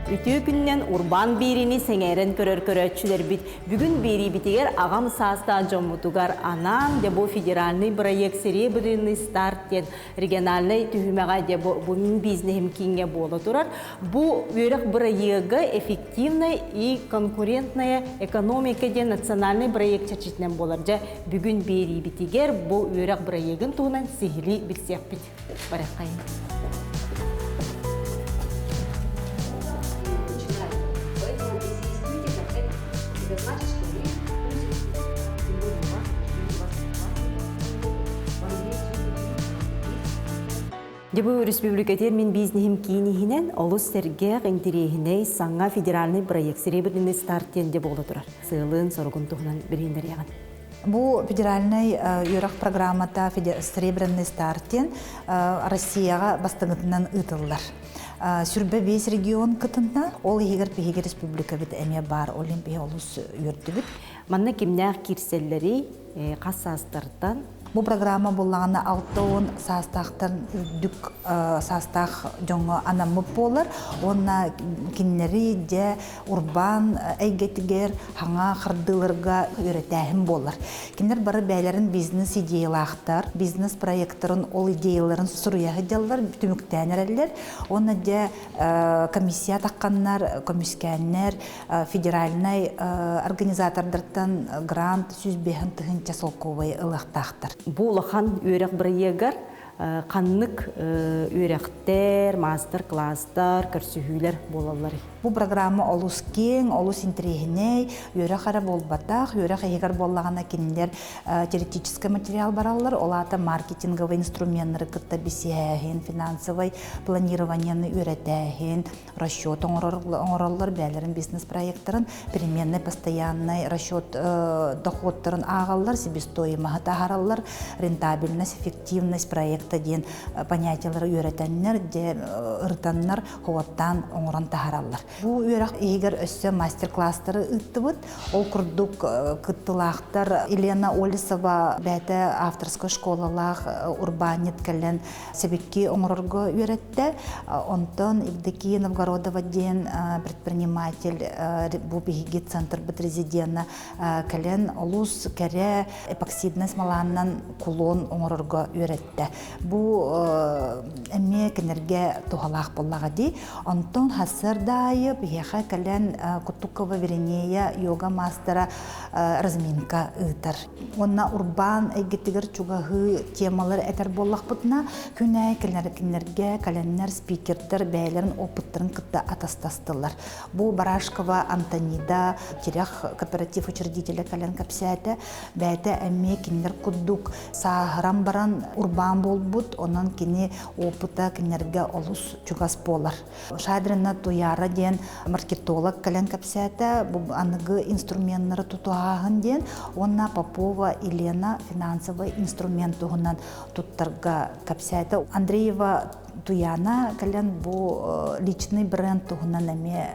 Үтүө күнүнэн урбаан биэриини сэҥээрэн көрөр көрөөччүлэрбит бүгүн биэриибитигэр аҕам саастаах дьоммутугар анаан дьэ бу федеральный проект «Серебряный старт» диэн региональнай түһүмэҕэ дьэ бу, бу мин бизнеһим кииҥҥэ буола турар. Бу үөрэх бырайыага эффективная и конкурентная экономика диэн национальный проект чэрчитинэн буолар. Дьэ бүгүн биэриибитигэр бу үөрэх бырайыагын туһунан сиһилии билсиэхпит. Барыаххайын. Дьэ бу республикатыгар мин бизнеһим киин иһинэн олус сэргэх, интэриэһинэй, саҥа федеральный проект «Серебряный старт» диэн дьэ буола турар. Сыалын, соругун туһунан билиһиннэриэҕин. Бу федеральнай үөрэх программата «Серебряный старт» диэн Россияҕа бастыҥытынан ыытыллар. Сүрбэ биэс регион кытынна, ол иһигэр биһиги республикабыт эмиэ баар, ол иһин биһи олус үөрдүбүт. Манна кимнээх киирсэллэрий, хас саастартан? Бу программа буллаҕына 60 саастаахтан үрдүк саастаах дьоҥҥо анаммыт буолар уонна кинилэри дьэ урбаан эйгэтигэр хаҥа хардыыларга үөрэтээһин буолар. Кинилэр бары бэйэлэрин бизнес идеялаахтар, бизнес проекттарын ол идеяларын суруйа сылдьаллар, түмүктээн эрэллэр. Уонна дьэ комиссия тахханнар, көмүскээннэр федеральнай организатордартан грант 105 тыһыынча солкуобай ылыахтаахтар. Бу улахан үөрэх бырайыагар ханнык үөрэхтэр, маастар-кылаастар, көрсүһүүлэр буолалларый? Бу программа олус киэҥ, олус интэриэһинэй, үөрэх эрэ буолбатах, үөрэх иһигэр буоллаҕына кинилэр теоретическай материал бараллар, ол аата маркетинговый инструменнары кытта бисиһээһин, финансовай планированиены үөрэтээһин, расчет оҥороллор, бэйэлэрин бизнес-проекттарын переменный постоянный расчет доходтарын ааҕаллар, себестоимоһы таһаараллар, рентабельность, эффективность проекта диэн понятиелары үөрэтэннэр, дьэ ырытаннар хоботтаан оҥорон таһаараллар. Бу үөрэх иһигэр өссө мастер-класстары ыыттыбыт. Ол курдук кыттылаахтар Елена Олесова бэйэтэ авторскай школалаах урбаанньыт кэлэн сэбикки оҥорорго үөрэттэ. Онтон Евдокия Новгородова диэн предприниматель бу биһиги центрбыт резиденэ кэлэн олус кэрэ эпоксиднай смоланан кулон оҥорорго үөрэттэ. Бу эмиэ кинилэргэ туһалаах буоллаҕа дии. Онтон сарсыарда аайы биһиэхэ кэлэн Кутукова Веринея йога маастара разминка ыытар. Уонна урбаан эйгэтигэр чугаһыы темалар этэр буоллахпытына, күн аайы кинилэргэ кэлэннэр спикердэр бэйэлэрин опыттарын кытта атастастылар. Бу Барашкова Антонида Тирэх кооператив учредителэ кэлэн кэпсээтэ. Бэйэтэ эмиэ кинилэр курдук сааһыран баран урбаан буолбут, онон кини опыта кинилэргэ олус чугас буолар. Шадрина Туяра диэн маркетолог кэлэн кэпсээтэ, бу аныгы инструменнары тутуһааһын диэн, уонна Попова Елена финансовый инструмент туһунан туттарга кэпсээтэ. Андреева Туяна кэлэн бу личный бренд туһунан эмиэ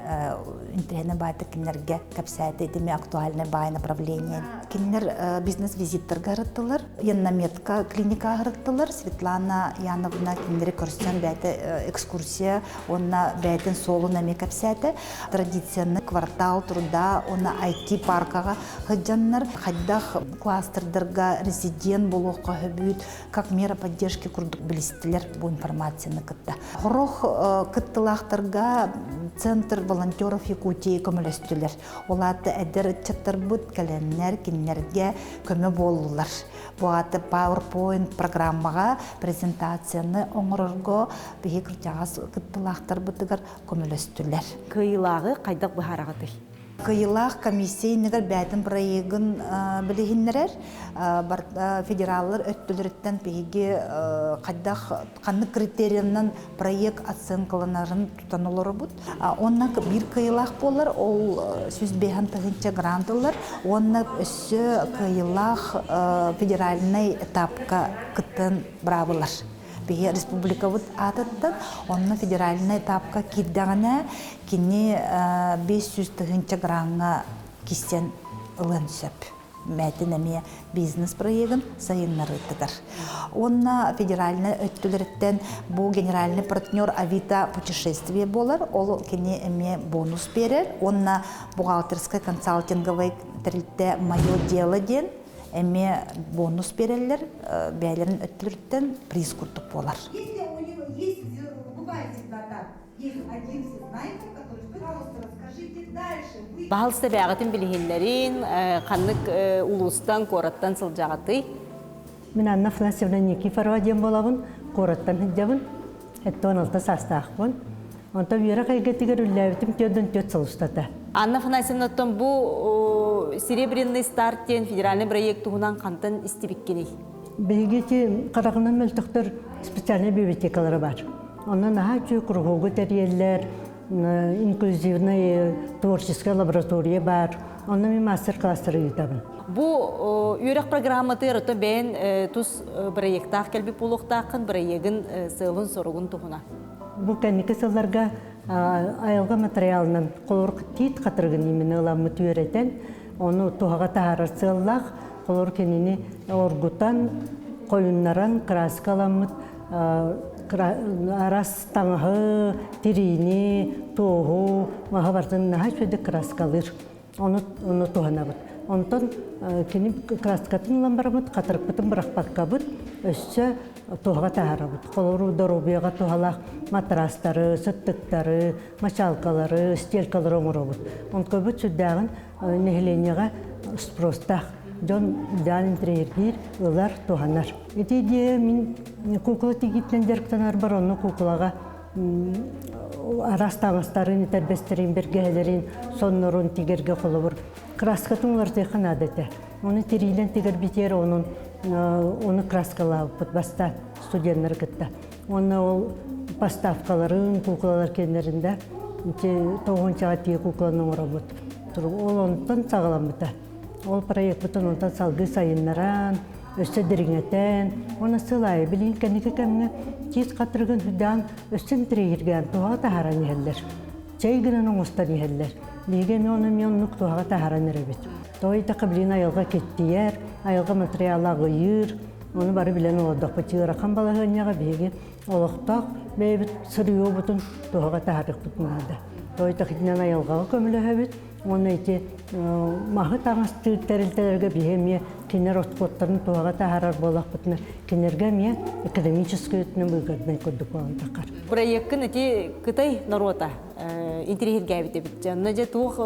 интэриэһинэй баайдык кинилэргэ кэпсээтэ, ити эмиэ актуальный баай направление. Кинилэр бизнес-визиттарга ырыттылар, Яннаметка клиника ырыттылар. Светлана Яновна кинилэри көрсөн бэйэтэ экскурсия уонна бэйэтин суолун эмиэ кэпсээтэ. Традиционный квартал труда уонна IT-паркаҕа сылдьаннар хайдах кластердарга резидент буолуохха сөбүүт, как мера поддержки курдук билистилэр бу информацияны кытта. Хорох кыттылаахтарга Центр волонтеров Якутии көмөлөстүлэр. Ол аата эдэр ыччаттарбыт кэлэннэр кинилэргэ көмө буоллулар. Бу аата PowerPoint программаҕа презентацияны оҥорорго биһи кырдьаҕас кыттылаахтарбытыгар көмөлөстүлэр. Кыайыылааҕы хайдах быһаараҕытый? Кыйылаах комиссия иннигэр бэйэтин проегын билиһиннэрэр. Федераллар өттүлэриттэн биһиги хайдах ханнык критерийынан проект оценкаланарын тутан олоробут. Онно биир кыайыылаах буолар, ол 105 тыһыынча грант ылар уонна өссө кыайыылаах федеральнай этапка кыттан быраабылар. Биһи республикабыт аатыттан онно федеральнай этапка киирдэҕинэ кини 500 тыһыынча граҥҥа кисэн ылыан сөп. Бээтин эмиэ бизнес проегын сайыннарыытыгар. Уонна федеральнай өттүлэриттэн бу генеральный партнер Авито путешествие буолар. Ол кини эмиэ бонус биэрэр. Уонна бухгалтерскай консалтинговай тэрилтэ «Мое дело» диэн эмиэ бонус биэрэллэр. Бэйэлэрин өттүлэриттэн приз курдук буолар. Если у него есть, бывает всегда так, есть один всезнайка, который, пожалуйста, расскажите дальше. Вы... Баһалыста бэйэҕитин билиһиннэрин, ханнык улуустан, куораттан сылдьаҕытый? Мин Анна Афанасьевна Никифорова диэн буолабын, куораттан сылдьабын, 76 саастаахпын. Онтон үөрэх эйгэтигэр үллээбитим 44 сыл устата. Анна Афанасьевнаттан бу Серебряный старт диэн федеральный проект туһунан хантан истибиккиний? Биһиги ити хараҕынан мөлтөхтөр специальнай библиотекалара бар. Онно наһаа үчүгэй куруһуогу тэрийэллэр, инклюзивный творческая лаборатория баар. Онно мин мастер-класстары ыытабын. Бу үөрэх программатыгар ото бэйэн тус проектаах кэлбит буолуохтааххын, проегын сыалын-соругун туһунан. Бу кэнники сылларга айылҕа материалынан холорук тиит хатырыгын именно ыламмыт үөрэтэн, ону туһаҕа таһаарар сыаллаах холорук кинини оргутан, хойуннаран, краскаламмыт араас таҥаһы, тириини, туоһу, маһы барытын наһаа үчүгэйдик краскалыыр. Ону, ону туһанабыт. Онтон кини краскатын ылан бараммыт, хатырыкпытын бырахпаккабыт, өссө туһаҕа таһаарабыт. Холобур, доруобуйаҕа туһалаах матрастары, сыттыктары, мочалкалары, стелькалары оҥоробут. Онкобут сүрдээҕин нэһилиэнньэҕэ спростаах. Дьон даан интэриэһиргиир, ылар, туһанар. Ити идея мин куукула тигиитинэн дьарыктанарбар онно куукулаҕа араас таҥастарын, этэрбэстэрин, бэргэһэлэрин, соннорун тигэргэ холобур краскатын уларытыахха наада этэ. Ону тириинэн тигэрбитигэр онун ону краскалаабыппыт бастаан студеннары кытта. Уонна ол поставкаларын, куукулалар кэннэрин ити тоҕуһунчаҕа тиийэ куукуланы оҥоробут. Ол онтон саҕаламмыта. Ол проекпытын онтон салгыы сайыннаран, өссө дириҥэтэн, уонна сыл аайы билигин кэнники кэмҥэ тиис хатырыгын үрдээн өссө интэриэһиргээн туһаҕа таһааран иһэллэр. Чэй гынан оҥостон иһэллэр. Биһиги эмиэ ону эмиэ оннук туһаҕа таһааран эрэбит. Тоҕо диэтэххэ билигин айылҕа киттийэр, айылҕа матырыйаала аҕыйыыр, ону бары билэн олордохпут. Ыарахан балаһыанньаҕа биһиги олохтоох бэйэбит сырыыбытын туһаҕа таһаарыахпыт наада. Тоҕо диэтэххэ итинэн айылҕаҕа көмөлөһөбүт, Уонна ити маһы таҥастыыр тэрилтэлэргэ биһи эмиэ кинилэр отходтарын туһаҕа таһаарар буоллахпытына, кинилэргэ эмиэ экономическай өттүнэн выгоднай курдук буолан таххар. Проеккын ити Кытай норуота интириэһиргээбит эбит. Онно дьэ туох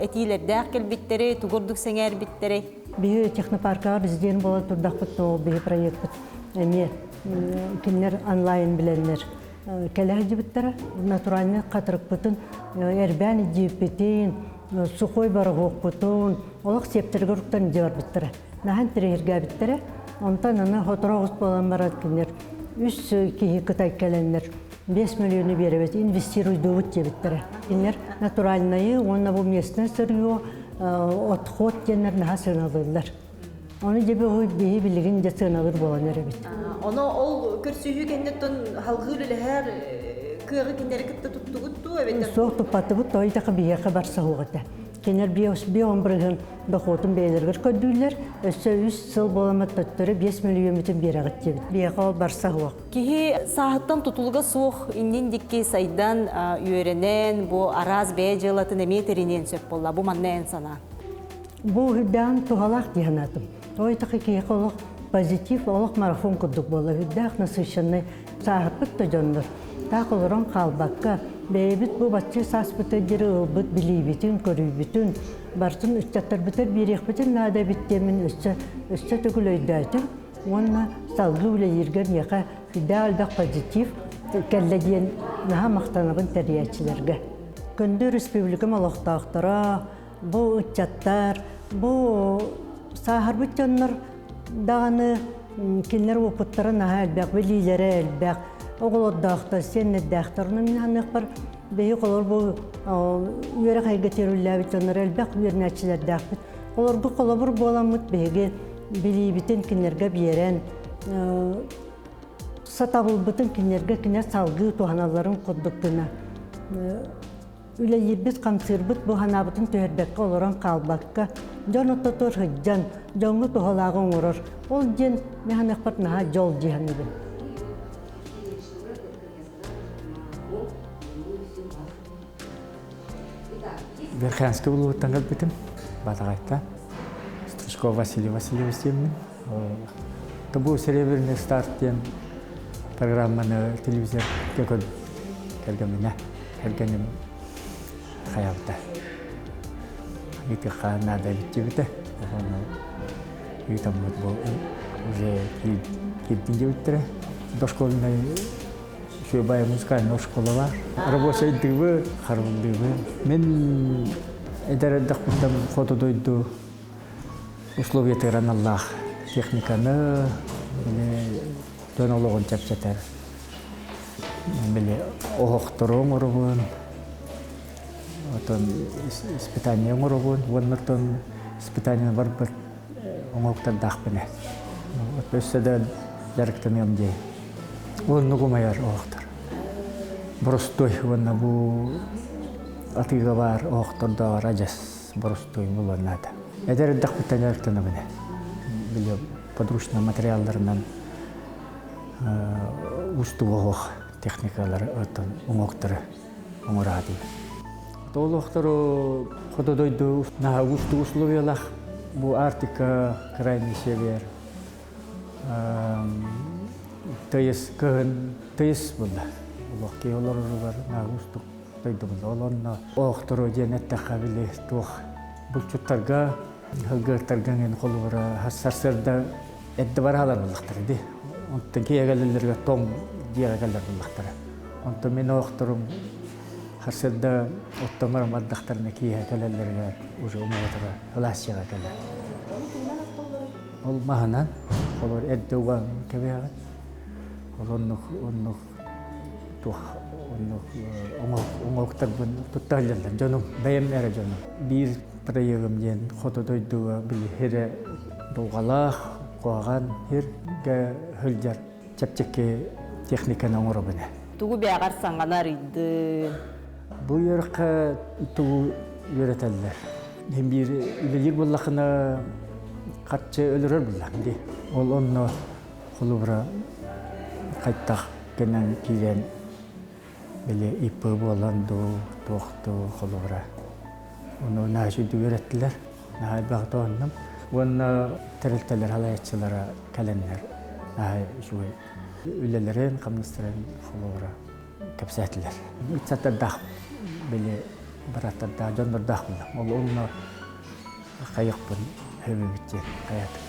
этиилэрдээх кэлбиттэри, тугу ордук сэҥээрбиттэрэй? Биһи технопаркаҕа президент буола турдахпыт, ол биһи проекпыт эмиэ кинилэр онлайн билэллэр. кэлэ сылдьыбыттара. Натуральнай хатырыкпытын эрбээн илдьибиппитин, сухой бороһуокпутун олох сиэптэригэр уктан илдьэ барбыттара. Наһаа интэриэһиргээбиттэрэ. Онтон аны сотору оҕус буолан баран кинилэр үс киһи кытай кэлэннэр 5 миллиону биэрэбит, инвестируйдуубут диэбиттэрэ. Кинилэр натуральнайы уонна бу местное сырье отход диэннэр наһаа сыаналыыллар. Ону дьэ биһи билигин дьэ сыаналыыр буолан эрэбит. Ону ол көрсүһүү кэнниттэн халгыы үлэлэһэр кыаҕы кинилэри кытта туттугут дуу эбэтэр? Суох туппатыбыт, той таха биһиэхэ барса суох этэ. Кинилэр биэ бырыһын дохуотун бэйэлэригэр көрдүүллэр, өссө үс сыл буоламмыт төттөрү 5 мөлүйүөммүтүн биэрэҕит диэбит. Биһиэхэ ол барса суох. Киһи сааһыттан тутулуга суох иннин дикки сайдан, үөрэнэн, бу араас бэйэ дьыалатын эмиэ тэриниэн сөп буолла. Бу манна эн санаа. Бу үрдээн туһалаах дии санаатым. Той таки киһиэхэ олох позитив, олох марафон курдук буолла. Үрдээх насыщенный сааһырбыт да дьоннор. Таах олорон хаалбакка, бэйэбит бу бачча сааспытыгар диэри ылбыт билиибитин, көрүүбүтүн, барытын ыччаттарбытыгар биэриэхпитин наада эбит диэммин өссө, өссө төгүл өйдөөтүм. Уонна салгыы үлэлииргэ миэхэ сүрдээх элбэх позитив кэллэ диэн наһаа махтанабын тэрийээччилэргэ. Күндү республикам олохтоохторо, Бу ыччаттар, бу сааһырбыт дьоннор даҕаны кинилэр уопуттара наһаа элбэх, билиилэрэ элбэх, оҕолордоохтор, сиэннэрдээхтэр. Онон мин саныахпар, биһиги олор бу үөрэх эйгэтигэр үлэлээбит дьоннор элбэх үөрэнээччилэрдээхпит. Олорго холобур буоламмыт биһиги билиибитин кинилэргэ биэрэн, сатабылбытын кинилэргэ кинилэр салгыы туһаналларын курдук гына. Үлэлиирбит, хамсыырбыт бу санаабытын түһэрбэккэ олорон хаалбакка, дьон ортотугар сылдьан, дьоҥҥо туһалааҕы оҥорор. Ол диэн мин саныахпар наһаа дьол дии саныыбын. Верхоянскай улууһуттан кэлбитим, Батаҕайта. Стручков Василий Васильевич диэммин. Бу «Серебряный старт» диэн программаны телевизорга көрбүт кэргэмминэ. Кэргэним хайабыта. Ыытыахха наада эбит диэбитэ. Ону ыытаммыт бу уже киирдин диэбиттэрэ. Дошкольнай Үчүгэй музыкальнай оскуола баар. Рабочайдыыбы, харабыллыыбы. Мин эдэр эрдэхпиттэн хоту дойду условиятыгар аналлаах техниканы, били дьон олоҕун чэпчэтэр, били оһохтору оҥоробун, отон испытание оҥоробун, уонна оттон испытание барбыт оҥоһуктардаахпын. Өссө да дьарыктаныам дии. Оннук умайар оһохтор. Боростуой уонна бу атыыга баар оһохтордооҕор адьас боростуой буолуон наада. Эдэр эрдэхпиттэн дьарыктанабын. Били подручный материалларынан уустук оһох техникалары оттон уҥуохтары оҥораатым. Олохтору хоту дойду наһаа уустук условиялаах бу Арктика крайний север тыйыс кыһын тыйыс буолла. Олох киһи олороругар наһаа уустук дойду буолла. Ол онно оохтору диэн эттэххэ били туох булчуттарга сылгыһыттарга эҥин холобура сарсыарда эрдэ бараалар буоллахтара дии. Онтон киһи кэлэллэригэр тоҥ дьиэҕэ кэлэр буоллахтара. Онтон мин оохторум Сарсыарда оттомор бардахтарына киэһэ кэлэллэригэр уже умуотара ылааччыга кэлэр. Ол маһынан холор эрдэ уган кэбиһэҕин. Ол оннук оннук туох оннук оҥоһуктарбын тутта сылдьаллар дьонум бэйэм эрэ дьонум. Биир проегым диэн хоту дойдуга били хирэ дулҕалаах куһаҕан хиргэ сылдьар чэпчэки техниканы оҥоробун. Тугу бэҕэр саҥаны арыйдын? Бу үөрэххэ тугу үөрэтэллэр? Иһин биир үлэлиир буоллахына харчы өлөрөр буоллаҕым дии. Ол онно холобура хайтах гынан киирэн били ИП буолан дуу, туох дуу холобура. Ону наһаа үчүгэй үөрэттилэр. Наһаа элбэх тоһуннум. Уонна тэрилтэлэр халайааччылара кэлэннэр наһаа үчүгэй үлэлэрин, хамнастарын холобура кэпсээтилэр. Ыччаттардаах били бараттардаах, дьоннордоох буолла. Ол онно хайыахпын сөбүбүт диэн хайаатым.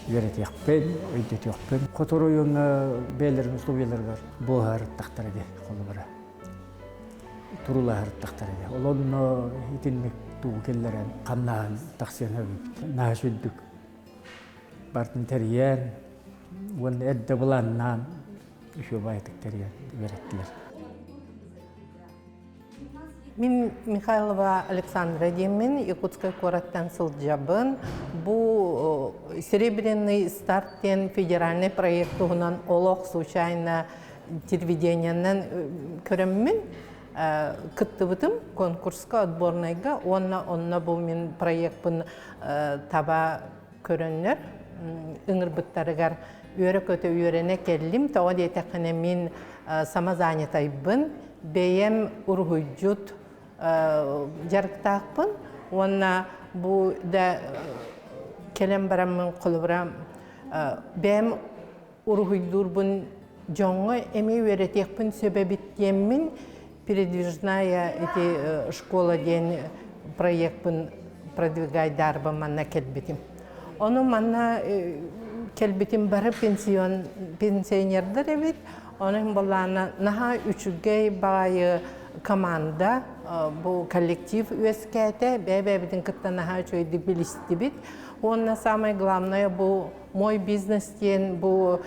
Үөрэтиэхпин, өйдөтүөхпүн. Хоту оройуоҥҥа бэйэлэрин условияларыгар буоһарыттахтара диэн холобура. Турулаһарыттахтара диэн. Ол онно итинник тугу киллэрэн хамнаһын тахсыан сөбүбүт. Наһаа сүрдүк бартын тэрийэн уонна эрдэ былааннаан үчүгэй баайытык тэрийэн үөрэттилэр. Мин Михайлова Александра диэммин, Якутскай куораттан сылдьабын. Бу «Серебряный старт» диэн федеральный проект туһунан олох случайно телевидениенэн көрөммүн кыттыбытым конкурска отборнайга уонна онно бу мин проекпын таба көрөннөр ыҥырбыттарыгар үөрэ-көтө үөрэнэ кэллим. Тоҕо диэтэххинэ мин самозанятайбын, бэйэм уруһуйдьут дьарыктаахпын уонна бу да кэлэн бараммын холобура бэйэм уруһуйдуурбун дьоҥҥо эмиэ үөрэтиэхпин сөп эбит диэммин передвижная ити школа диэн проекпын продвигайдаарбын манна кэлбитим. Ону манна кэлбитим бары пенсион пенсионердар эбит. Онон былаана наһаа үчүгэй баайы команда бу коллектив үөскээтэ. Бэйэ-бэйэбитин кытта наһаа үчүгэйдик билистибит. Уонна самое главное бу мой бизнес диэн бу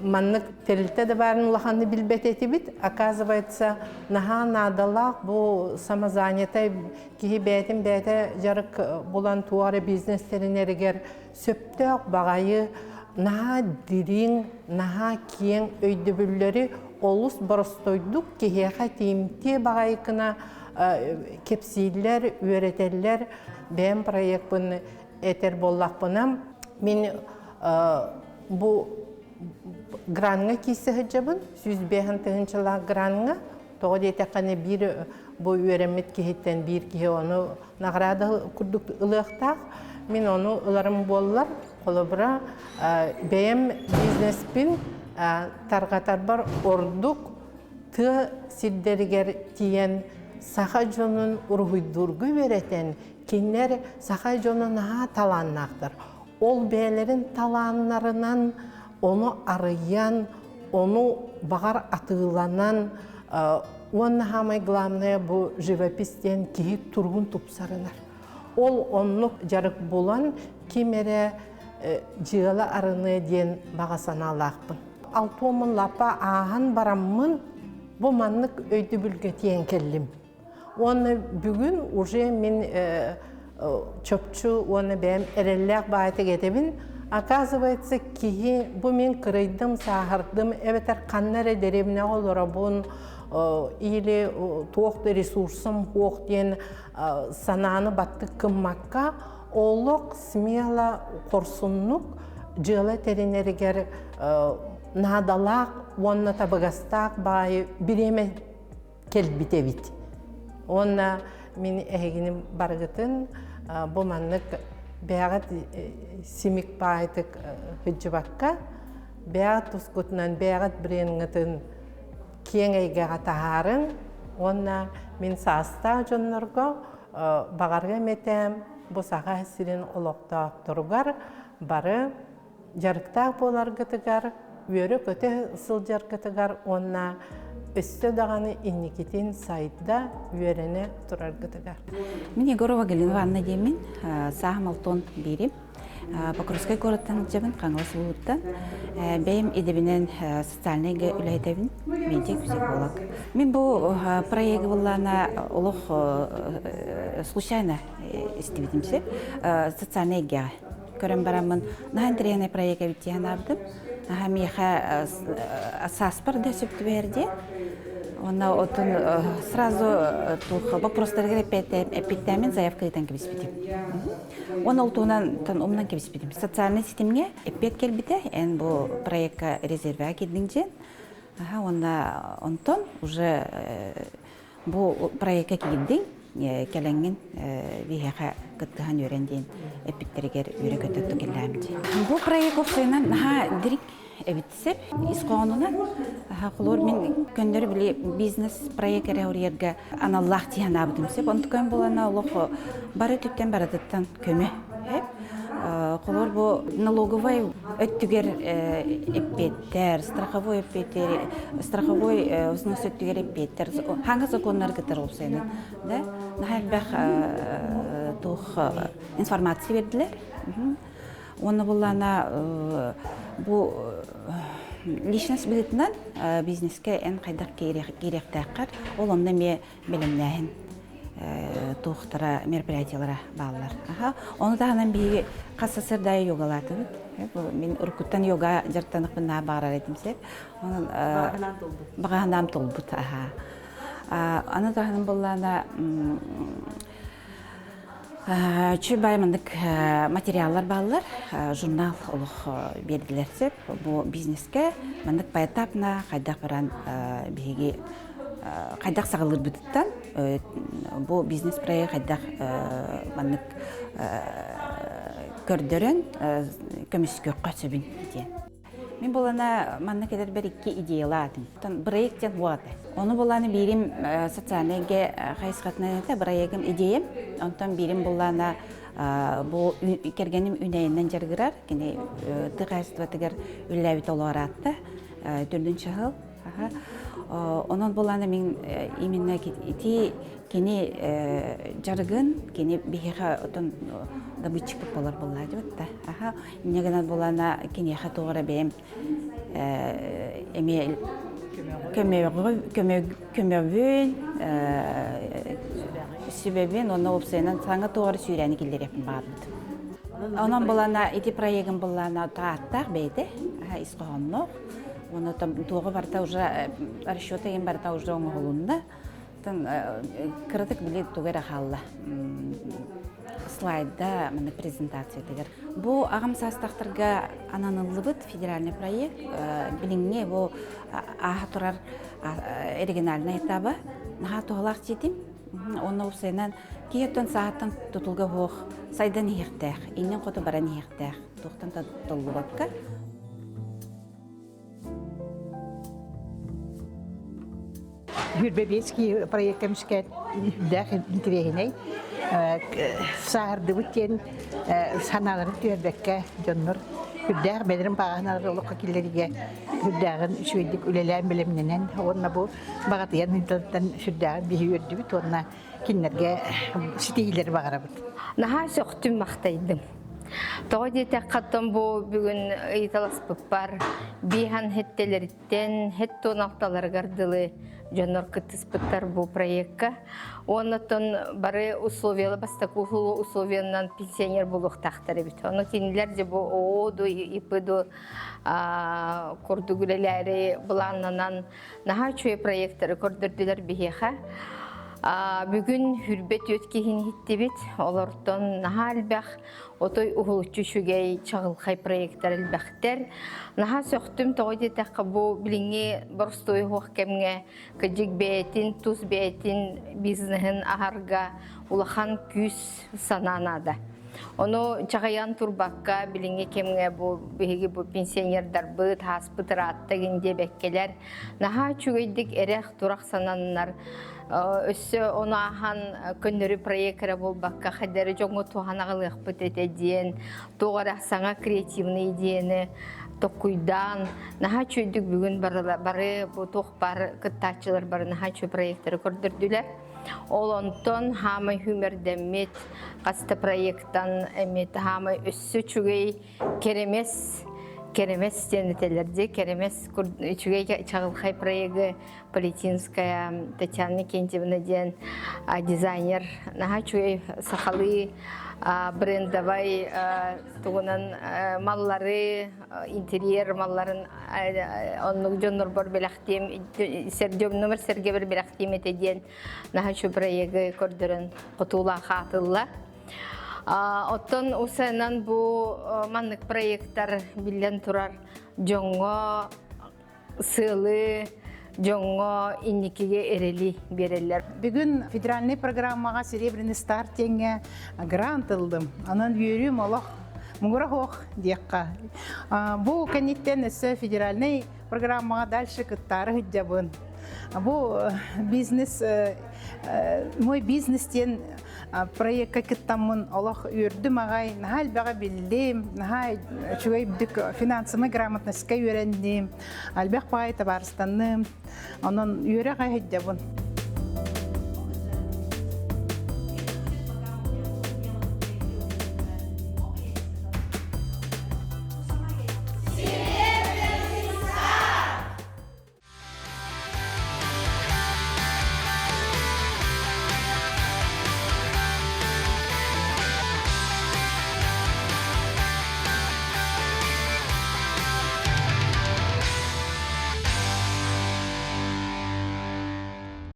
маннык тэрилтэ да баарын улаханны билбэт этибит. Оказывается, наһаа наадалаах бу самозанятай киһи бэйэтин бэйэтэ дьарык булан туох эрэ бизнес тэринэригэр сөптөөх баҕайы наһаа дириҥ, наһаа киэҥ өйдөбүллэри олус боростойдук киһиэхэ тиийимтиэ баҕайы гына кэпсииллэр, үөрэтэллэр. Бэйэм проекпын этэр буоллахпына, мин бу гранҥа киирсэ сылдьабын, 105 тыһыынчалаах гранҥа. Тоҕо диэтэххинэ, биир бу үөрэммит киһиттэн биир киһи ону наҕараада курдук ылыахтаах. Мин ону ыларым буоллар, холобура, бэйэм бизнеспин тарҕатарбар ордук тыа сирдэригэр тиийэн саха дьонун уруһуйдуурга үөрэтэн, кинилэр саха дьоно наһаа талааннаахтар. Ол бэйэлэрин талааннарынан ону арыйан, ону баҕар атыыланан, уонна самое главное бу живопись диэн киһи туругун тупсарынар. Ол оннук дьарык булан ким эрэ дьыала арыныа диэн баҕа санаалаахпын. Алтуомун лаппа ааһан бараммын бу маннык өйдөбүлгэ тиийэн кэллим. Уонна бүгүн уже мин чопчу уонна бэйэм эрэллээх баайтык этэбин. Оказывается, киһи бу мин кырыйдым, сааһырдым, эбэтэр ханна эрэ дэриэбинэҕэ олоробун или туох да ресурсум суох диэн санааны баттык гыммакка, олох смело хорсуннук дьыала тэринэригэр наадалаах уонна табыгастаах баайы бириэмэ кэлбит эбит. Уонна мин эһигини барыгытын бу маннык бэйэҕит симик баайтык сылдьыбакка, бэйэҕит тускутунан бэйэҕит брендҥытын киэҥ эйгэҕэ таһаарыҥ уонна мин саастаах дьоннорго баҕарыам этээм бу Саха сирин олохтоохторугар бары дьарыктаах буоларгытыгар, үөрэ-көтө сылдьаргытыгар уонна өссө даҕаны инникитин сайда, үөрэнэ тураргытыгар. Мин Егорова Галина Ивановна диэммин, сааһым алтон биирим. Покровскай куораттан сылдьабын, Хаҥалас улууһуттан. Бэйэм идэбинэн социальнай үлэһитэбин, медиа-психолог. Мин бу проегы буллаана олох случайно истибитим сөп. Социальнай эйгэҕэ көрөн бараммын наһаа интэриэһинэй проект эбит дии санаабытым. Наһаа миэхэ сааспар да сөп түбэһэр диэн. Уонна отун сразу туох вопростарыгар эппиэттээмин заявка ыытан кэбиспитим. Уонна ол туһунан умнан кэбиспитим. Социальнай ситимҥэ эппиэт кэлбитэ, эн бу проекка резервэҕэ киирдиҥ диэн. Уонна онтон уже Бу проекка киирдиҥ, кэлэҥҥин биһиэхэ кыттыһан үөрэн диэн эппиттэригэр үөрэ-көтө кэллээм дии. Бу проект уопсайынан наһаа дириҥ эбит сөп. Ис хоһоонунан холобур мин көннөрү били бизнес проект эрэ уруйарга аналлаах дии санаабытым сөп. Онтукан буолана олох бары өттүттэн барытыттан көмө. Холобур бу налоговай өттүгэр эппиэттэр, страховой эппиэттэр, страховой взнос өттүгэр эппиэттэр, хаҥа законнар кытары уопсайынан, да, наһаа элбэх туох информация бердилэр. Уонна буллаана бу личность быһыытынан бизнеске эн хайдах киириэхтээххэр, ол онно эмиэ бэлэмнээһин туохтара мероприятиялара бааллар. Ону таһынан биһиги хас сарсыарда йогалаатыбыт. Мин уруккуттан йога дьарыктаныахпын наһаа баҕарар этим сеп. Онон баҕаһынаам толбут. Аны таһынан буоллаана Чүй бай маннык материаллар бааллар, журнал олох биэрдилэр сөп. Бу бизнеске маннык поэтапно хайдах баран биһиги хайдах саҕалыырбытыттан бу бизнес проект хайдах маннык көрдөрөн көмүскүөххэ сөбүн диэн. Мин булана манна кэлэрбэр икки идеялаатым. Бырайыак диэн уота. Ону буланы биирим социальнай эйгэ хайысхатынан этэ, бырайыагым идеям. Онтон биирим буллаана бу кэргэним үнэйинэн дьарыгырар. Кини тыа хаһаайыстыбатыгар үлэлээбит олоораатта. Төрдүн чаһыл. Онон буллаана мин именно ити Кини дьарыгын, кини биһиэхэ отон добытчик буолар буоллаа дибит да. Аха, инньэ гынан буолана киниэхэ туох эрэ бэйэм эмиэ көмөбүн, сүбэбин уонна уопсайынан саҥа туох эрэ сүүрээни киллэриэхпин баҕарбытым. Онон булана ити проегым буллаана тааттаах бэйэтэ, ис хоһоонноох. Уонна туоҕа барыта уже расчета барыта уже оҥоһулунна. Оттон кыратык били туга эрэ хаалла. Слайда манна презентациятыгар. Бу аҕам саастаахтарга ананыллыбыт федеральный проект билиҥҥи бу ааһа турар региональный этаба наһаа туһалаах диэтим. Онно уопсайынан киһи оттон сааһыттан тутулга суох сайдан иһиэхтээх, иннин хоту баран иһиэхтээх, туохтан да толлубакка. Хүрбэбиэски проект көмүскэт үрдээх интириэһинэй сааһырдыбыт диэн санааларын түһэрбэккэ дьоннор үрдээх бэлэрин бааһыналары олоххо киллэригэ үрдээҕин үчүгэйдик үлэлээн бэлэмнэнэн уонна бу баҕатыйан ыытылтан сүрдээҕин биһи үөрдүбүт уонна кинилэргэ ситиһиилэри баҕарабыт. Наһаа сөхтүм махтайдым. Тоҕо диэтэххэ оттон бу бүгүн ыйыталаспыппар бииһан хеттелериттэн хет туоналталарыгар дылы дьоннор кыттыспыттар бу проекка. Оннотон бары условиялы бастакы условиянан пенсионер буолуохтаахтар эбит. Ону кинилэр же бу ООДу, ИП-ду курдук үлэлээри былааннанан наһаа үчүгэй проекттары көрдөрдүлэр биһиэхэ. Бүгүн хүрбэ түөрт киһини иһиттибит. Олортон наһаа элбэх, отой уһулуччу үчүгэй, чаҕылхай проекттар элбэхтэр. Наһаа сөхтүм, тоҕо диэтэххэ, бу билиҥҥи боростуой уһуох кэмҥэ кыдьык бэйэтин, тус бэйэтин бизнеһин аһарга улахан күүс санаа наада. Ону чаҕыйан турбакка, билиҥҥи кэмҥэ бу биһиги бу пенсионердарбыт, ааспыт ыраатта гин диэбэккэлэр, наһаа үчүгэйдик эрэх-турах сананнар, өссө ону ааһан көннөрү проект эрэ буолбакка, хайдары дьоҥҥо туһан аҕалыахпыт этэ диэн, туох эрэ саҥа креативный идеяны токкуйдаан, наһаа үчүгэйдик бүгүн бары бу туох бар кыттааччылар бары наһаа үчүгэй проекттары көрдөрдүлэр. Ол онтон хаамай хүмэрдэммит хаста проекттан эмиэ хаамай өссө үчүгэй керемес керемес диэн этэлэр дии керемес үчүгэй чаҕылхай проегы Полетинская Татьяна Викентьевна диэн дизайнер наһаа үчүгэй сахалыы брендовай тугунан маллары интерьер малларын оннук дьоннорбор бэлэхтиэм дьонномор сэргэбэр бэлэхтиэм этэ диэн наһаа үчүгэй проегы көрдөрөн хотуулаах аатылла. Оттон усанан бу маннык проекттар биллэн турар дьоҥҥо сыалы, дьоҥҥо инникигэ эрэли биэрэллэр. Бүгүн федеральный программаҕа Серебряный старт диэҥҥэ грант ыллым. Онон үөрүүм олох муҥура суох диэххэ. Бу кэнниттэн өссө федеральный программаҕа дальше кыттаары сылдьабын. Бу бизнес мой бизнес диэн проекка кыттаммын олох үөрдүм аҕай, наһаа элбэҕи биллим, наһаа үчүгэй финансовый грамотностька үөрэнним, элбэх баҕайы табаарыстанным, онон үөрэх аҕай сылдьабын.